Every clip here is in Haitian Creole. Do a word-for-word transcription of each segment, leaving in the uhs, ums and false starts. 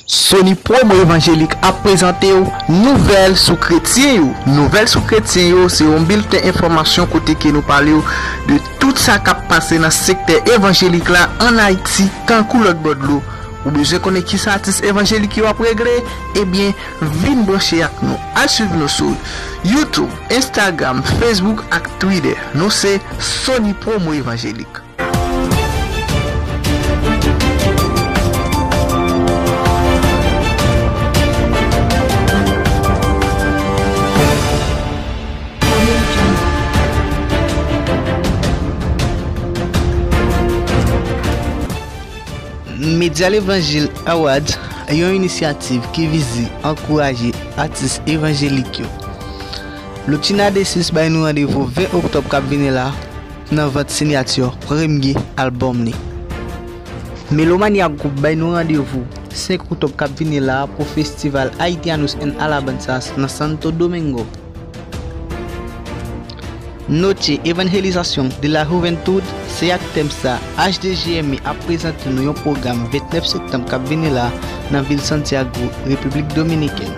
Sony Promo Evanjelik ap prezante w Nouvèl sou Kretyen yo. Nouvèl sou Kretyen yo se yon bilten enfòmasyon kote ke nou pale w de tout sa k ap pase nan sektè evanjelik la ann Ayiti, tankou lòt bò dlo. Ou bezwen konnen kisa atis evanjelik yo ap regle? Ebyen, vin branche ak nou. Al swiv nou sou YouTube, Instagram, Facebook ak Twitter. Nou se Sony Promo Evanjelik. Medya Levanjil Awards, yon inisyativ ki vize ankouraje atis evanjelik yo. Loutchina Desus bay nou randevou ven oktòb k ap vini la, nan vant siyati premye albòm li. Melomania Group bay nou randevou senk oktòb k ap vini la pou festival Haitianos and Alabanzas nan Santo Domingo. Noche Evangelización de la Juventud, se ak tèm sa H D G M I ap prezante nou yon pwogram vennèf septanm k ap vini la nan vil Santiago, Repiblik Dominikèn.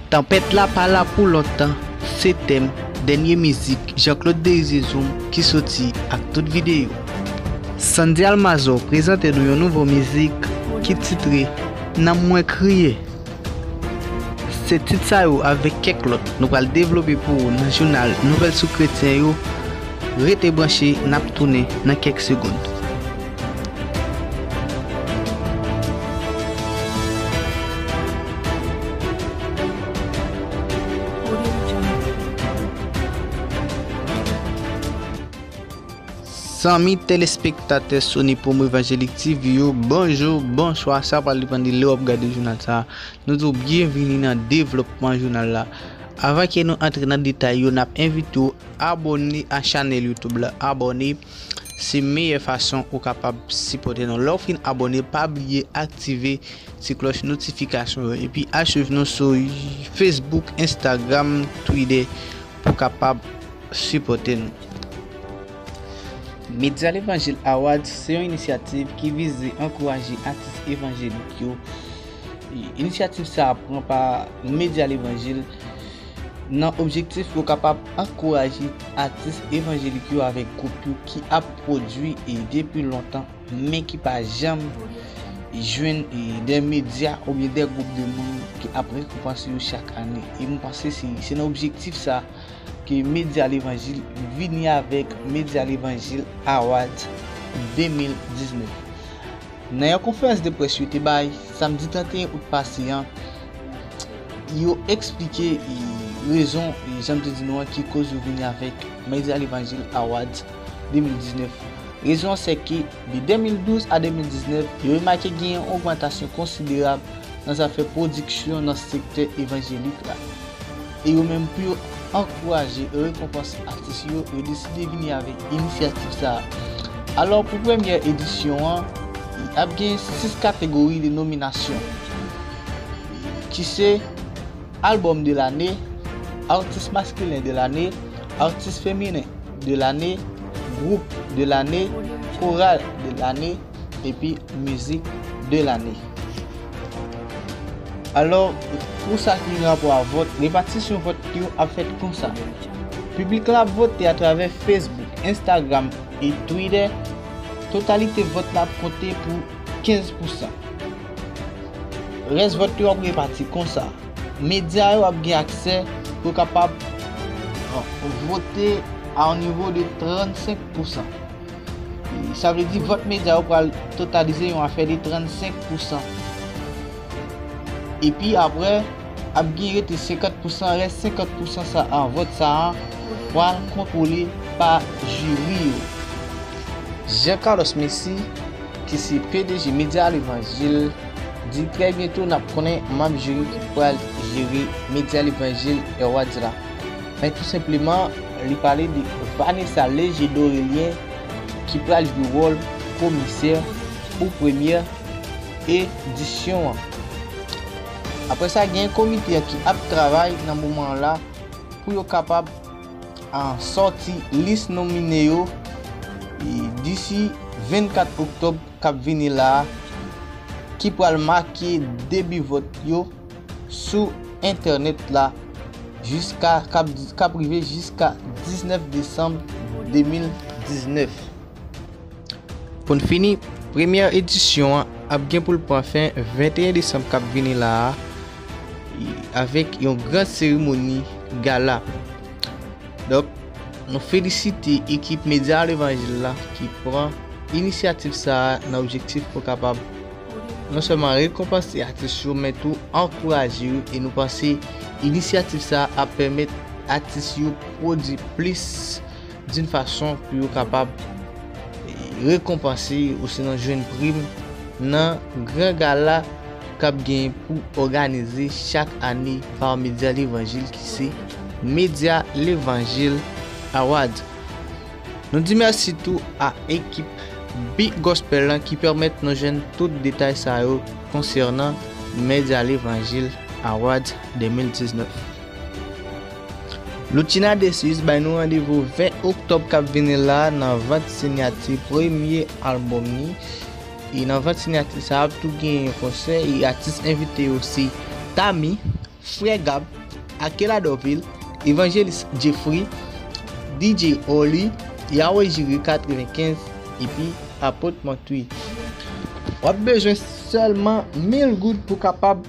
Tanpèt la pa la pou lontan, se tèm dènye mizik Jean Claude Derizier Zoom ki soti ak tout videyo. Sandy Almazo prezante nou yon nouvo mizik ki titre Nanm Mwen Kriye. Se tit sa yo avèk kèk lòt nou pral devlope pou ou nan jounal Nouvèl sou Kretyen yo. Rete branche, n ap tounen nan kèk segonn. Zanmi telespektatè Sony Promo Evangelik T V yo, bonjou, bonswa, sa pral depann de lè w ap gade jounal sa a. Nou di w byenvini nan devlòpman jounal la. Avan ke nou antre nan detay yo, n ap envite w abòne a chanèl YouTube la. Abòne, se meyè fason ou kapab sipòte nou. Lè w fin abòne, pa bliye aktive ti klòch notifikasyon yo. Epi al swiv nou sou Facebook, Instagram, Twitter pou kapab sipòte nou. Medya Levanjil Awards se yon inisyativ ki vize ankouraje atis evanjelik yo. Inisyativ sa a pran pa Medya Levanjil nan objektif pou kapab ankouraje atis evanjelik yo avèk gwoup yo ki ap pwodui e depi lontan, men ki pa janm jwenn, e, de medya oubyen de gwoup de moun ki ap rekonpanse yo chak ane. E m panse se, se nan objektif sa ke Medya Levanjil vini avèk Medya Levanjil Awards de mil diznèf. Nan yon konferans de près yo te bay samdi trannteyen out pase a, yo eksplike, e, rezon, e, jan m te di nou an, ki koz yo vini avèk Medya Levanjil Awards de mil diznèf. Rezon an se ke de de mil douz a de mil diznèf, yo remake genyen yon ogmantasyon konsiderab nan zafè pwodiksyon nan sektè evanjelik la. E yo menm, pou yo ankouraje e rekonpanse atis yo, yo deside vini avèk inisyativ sa a. Alò, pou premyè edisyon an, ap gen sis kategori de nominasyon, ki se Album de l'année, Artiste masculin de l'année, Artiste féminin de l'année, Groupe de l'année, Chorale de l'année, epi Musique de l'année. Alò, pou sa ki gen rapò a vòt, repatisyon vòt yo ap fèt konsa. Piblik la ap vote atravè Facebook, Instagram e Twitter. Totalite vòt la ap konte pou kenz pousan. Rès vòt yo ap repati konsa. Medya yo ap gen aksè pou yo kapab, euh, vote a yon nivo de trannsenk pousan. Sa vle di vòt medya yo pral totalize yon afè de trannsenk pousan. Epi apre, ap gen rete senkant pousan, rès senkant pousan sa a, vòt sa a pral kontwole pa jiri yo. Jean Carlos Messi, ki se P D G Medya Levanjil, di trè byento n ap konnen manm jiri ki pral jere Medya Levanjil Awards la. Men tou senpleman, li pale de Vanessa Leger Dorélien ki pral jwe wòl komisè pou premyè edisyon an. Apre sa, gen komite an ki ap travay nan moman an la pou yo kapab, a, sòti lis nomine yo, e, disi vennkat oktòb k ap vini la a, ki pral make debi vòt yo sou entènèt la jiska k ap, k ap rive jiska diznèf desanm de mil diznèf. Pou n fini, premyè edisyon an ap gen pou l pran fen venteyen desanm k ap vini la a, avèk yon gran seremoni gala. Donk, nou felisite ekip Medya Levanjil la ki pran inisyativ sa a nan objektif pou kapab non sèlman rekonpanse atis yo, men tou ankouraje yo. E nou panse inisyativ sa a ap pèmèt atis yo pwodui plis d'une façon pou yo kapab rekonpanse osinon jwenn prim nan gran gala k ap gen pou òganize chak ane pa Medya Levanjil, ki se Medya Levanjil Award. Nou di mèsi tou a ekip Big Gospel lan ki pèmèt nou jwenn tout detay sa yo konsènan Medya Levanjil Award de mil diznèf. Loutchina Decius bay nou randevou ven oktòb k ap vini la nan vant sinyati premye albòm li. E nan vant sinyati sa a ap tou gen yon konsè, e atis envite yo se Tami, Frè Gab, Akela Dorvil, Evanjelis Jeffrey, D J Orly, Yahweh Jiri katrevenkenz, epi Apot Mantwi. W ap bezwen sèlman mil goud pou kapab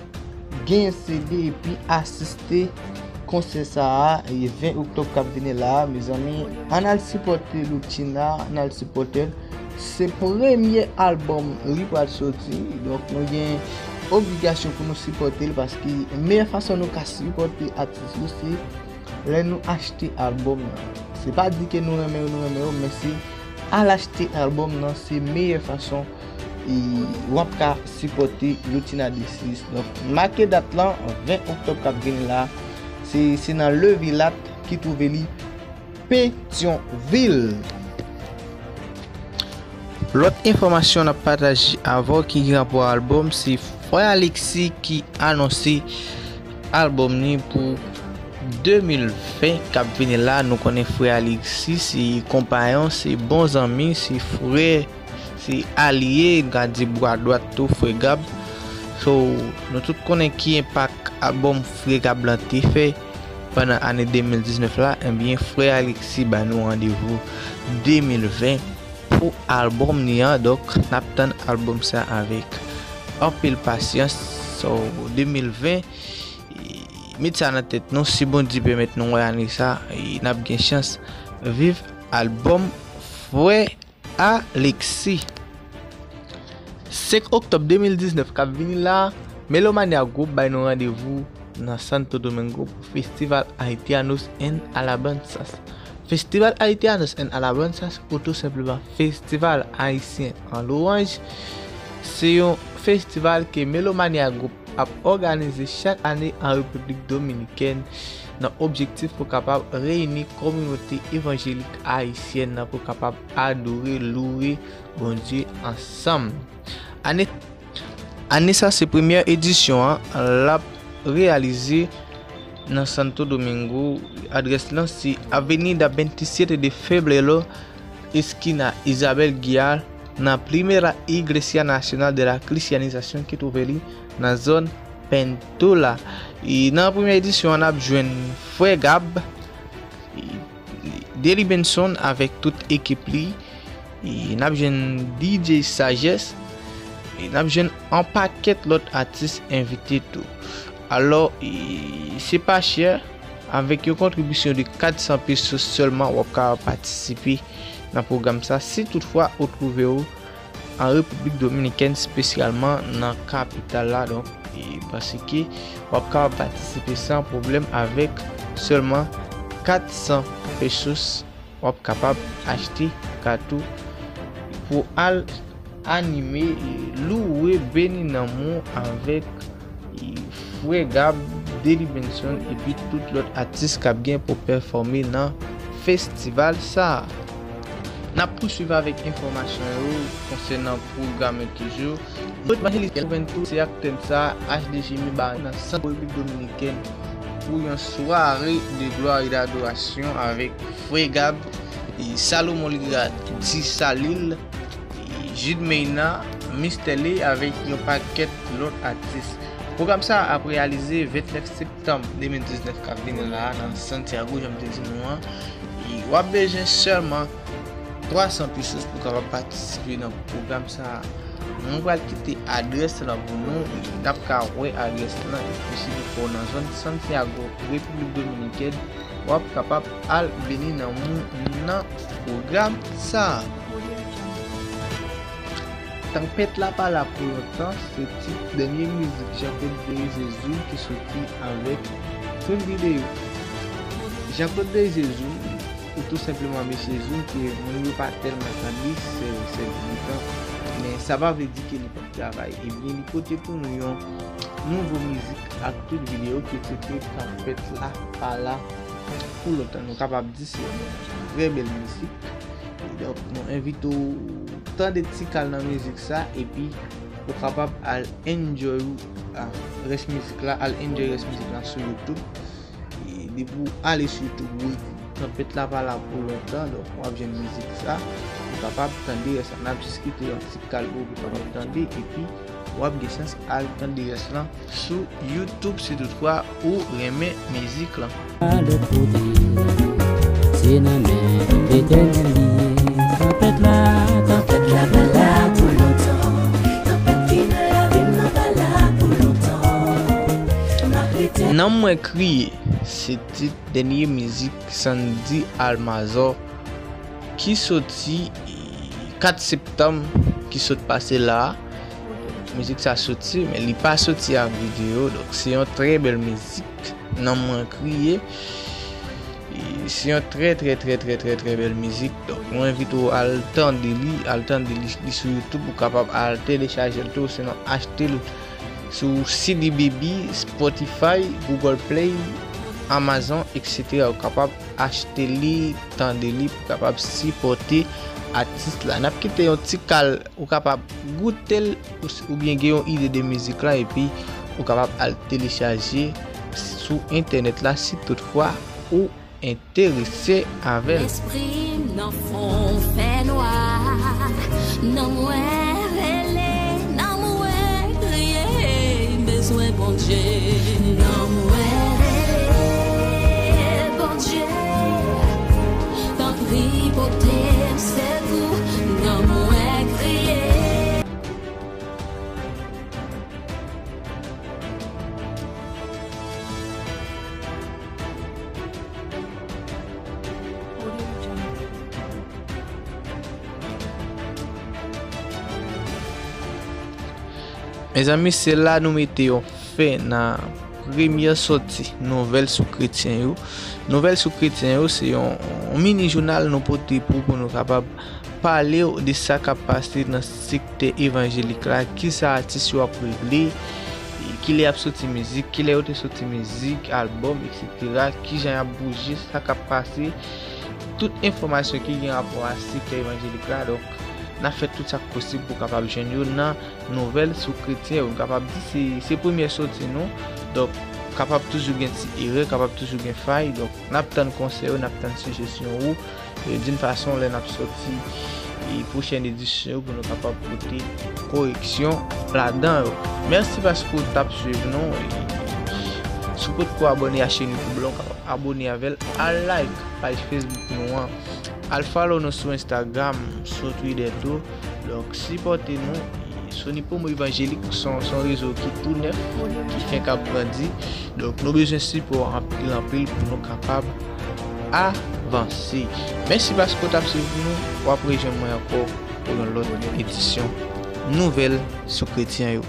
gen C D epi asiste konsè sa a, e ven oktòb k ap vini la a, mezanmi, ann al sipòte Loutchina, ann al sipòte l. Se premye albòm li pral soti, donk nou gen obligasyon pou nou sipòte l, paske meyè fason nou ka sipòte atis yo se lè nou achte albòm nan. Se pa di ke nou renmen yo, nou renmen yo, men se al achte albòm nan, se meyè fason e w ap ka sipòte Loutchina Decius. Donk, make dat lan, ven oktòb k ap vini la, se, se nan Le Vilat ki twouve li, Petyonvil. Lòt enfòmasyon n ap pataje avè w ki gen rapò ak albòm, se Frè Alexis ki anonse albòm li pou de mil ven k ap vini la. Nou konnen Frè Alexis se konpayon, se bon zanmi, se frè, se alye, n ka di bra dwat tou, Frè Gab. So, nou tout konnen ki enpak albòm Frè Gab lan te fè pandan ane de mil diznèf la. Ebyen, Frè Alexis ba nou randevou de mil ven pou albòm li an. Donk, n ap tann albòm sa avèk anpil pasyans. So, de mil ven, e, met sa nan tèt nou, si Bondye pèmèt nou wè ane sa, e, n ap gen chans viv albòm Frè Alexis. Senk oktòb de mil diznèf k ap vini la, Melomania Group bay nou randevou nan Santo Domingo pou Festival Haitianos and Alabanzas. Festival Haitianos and Alabanzas, ou tou senpleman Festival Ayisyen an Lwanj, se yon festival ke Melomania Group ap òganize chak ane an Repiblik Dominikèn nan objektif pou kapab reyini kominote evanjelik ayisyèn nan pou kapab adore, louwe Bondye ansanm. Ane, ane sa se premyè edisyon an, l ap reyalize nan Santo Domingo. Adrès lan se Avenida veintisiete de Febrero, esquina Isabel Guiar, nan Primera Iglesia Nacional de la Cristianización ki twouve li nan zòn Pentola. E nan premyè edisyon an, n ap jwenn Frè Gab, e, Deli Benson avèk tout ekip li. E n ap jwenn D J Sagesse. E n ap jwenn yon pakèt lòt atis envite tou. Alò, e, se pa chè. Avèk yon kontribisyon de kat san pesos sèlman, w ap kapab patisipe nan pwogram sa, si toutfwa ou twouve w an Repiblik Dominikèn, espesyalman nan kapital la. Donk, e, paske w ap kapab patisipe san pwoblèm avèk sèlman kat san pesos. W ap kapab achte kat ou pou al anime, louwe, beni nanm ou avèk, e, Frè Gab, Deli Benson epi tout lòt atis k ap gen pou pèfòme nan festival sa a. N ap pouswiv avèk enfòmasyon yo konsènan pwogram yo toujou. Evanjelis Elvin tou se ak tèm sa a, H D J Miba nan Santo Repiblik Dominikèn pou yon sware de glwa e dadorasyon avèk Frè Gab, e, Salomon Liga, Di Salil, e, Jude Meyna, Mister Lee avèk yon pakèt lòt atis. Pwogram sa a ap reyalize vennèf septanm de mil diznèf k ap vini la a nan Santiago, jan m te di nou an. E w ap bezwen sèlman twa san pesos pou w kapab patisipe nan pwogram sa a. Mwen pral kite adrès lan pou nou, n ap ka wè adrès lan, epi si toutfwa w nan zòn Santiago, Repiblik Dominikèn, w ap kapab al beni nanm ou nan pwogram sa a. Tanpèt la pa la pou lontan, se tit dènye mizik Jean Claude Derizezoul ki soti avèk Twin Video. Jean Claude Derizezoul, ou tou senpleman Mesye Zoul, ke moun yo pa tèlman tande sè, sè debi tan, men sa pa vle di ke li p ap travay. Ebyen, li pote pou nou yon nouvo mizik ak tout videyo ki titre Tanpèt la pa la pou lontan. Nou kapab di se yon trè bèl mizik. Donk, nou envite w tande ti kal nan mizik sa, epi ou kapab al enjoy ou, a, rès mizik la, al enjoy rès mizik la sou YouTube. E depi w ale sou YouTube, ou ekri Tanpèt la pa la pou lontan, donk w ap jwenn mizik sa, ou kapab tande rès la. N ap jis kite yon ti kal pou ou kapab tande, epi w ap gen chans al tande rès lan sou YouTube si toutfwa ou renmen mizik lan. Lòt kote, se nan men Letènèl li ye. Tanpèt la, tanpèt la pa la pou lontan. Tanpèt ki nan lavi m nan pa la pou lontan. M ap rete. Nanm mwen kriye, se tit dènye mizik Sandy Almazor ki soti kat septanm ki sot pase la a. Mizik sa soti, men li pa soti ak videyo, donk se yon trè bèl mizik. Nanm mwen kriye. E se yon trè, trè, trè, trè, trè, trè bèl mizik. Donk, mwen envite w al tande li, al tande li, li sou YouTube. Ou kapab al telechaje l tou, sinon achte l sou C D Baby, Spotify, Google Play, Amazon, et cetera. Ou kapab achte li, tande li, pou kapab sipòte atis la. N ap kite yon ti kal, ou kapab goute l, ou, oubyen gen yon ide de mizik la, epi ou kapab al telechaje sou entènèt la, si toutfwa ou enterese avè l. Lespri m nan fon fènwa, nan mwen rele, nan mwen kriye, m bezwen Bondye. Nan mwen rele Bondye, tanpri pote m sekou, nan mwen kriye. Mezanmi, se la nou mete yon fen nan premyè sòti nouvèl sou kretyen yo. Nouvèl sou kretyen yo se yon, yon mini jounal nou pote pou, pou nou kapab pale w de sa k ap pase nan sektè evanjelik la, kisa atis yo ap regle, kilè y ap soti mizik, kilè yo te soti mizik, albòm, et cetera, kijan y ap bouje, sa k ap pase, tout enfòmasyon ki gen rapò a sektè evanjelik la. Donk, n ap fè tout sa k posib pou kapab jwenn yo nan nouvèl sou kretyen yo. Nou kapab di se, se premyè sòti nou. Donk, kapab toujou gen ti erè, kapab toujou gen fay. Donk, n ap tann konsèy ou, n ap tann sijesyon ou. E, d'une façon, lè n ap sòti, e, pwochèn edisyon yo pou nou kapab pote koreksyon ladan yo. Mèsi paske w t ap swiv nou. E, si w potko abòne a chèn YouTube la, w kapab abòne avè l. Al like paj Facebook nou an. Al follow nou sou Instagram, sou Twitter tou. Donk, sipòte nou. Sony Promo Evangelik se yon, se yon rezo ki tou nèf, ki fenk ap grandi. Donk, nou bezwen sipò anpil, anpil pou nou kapab avanse. Mèsi paske w t ap swiv nou. W ap rejwenn mwen ankò pou yon lòt edisyon nouvèl sou kretyen yo.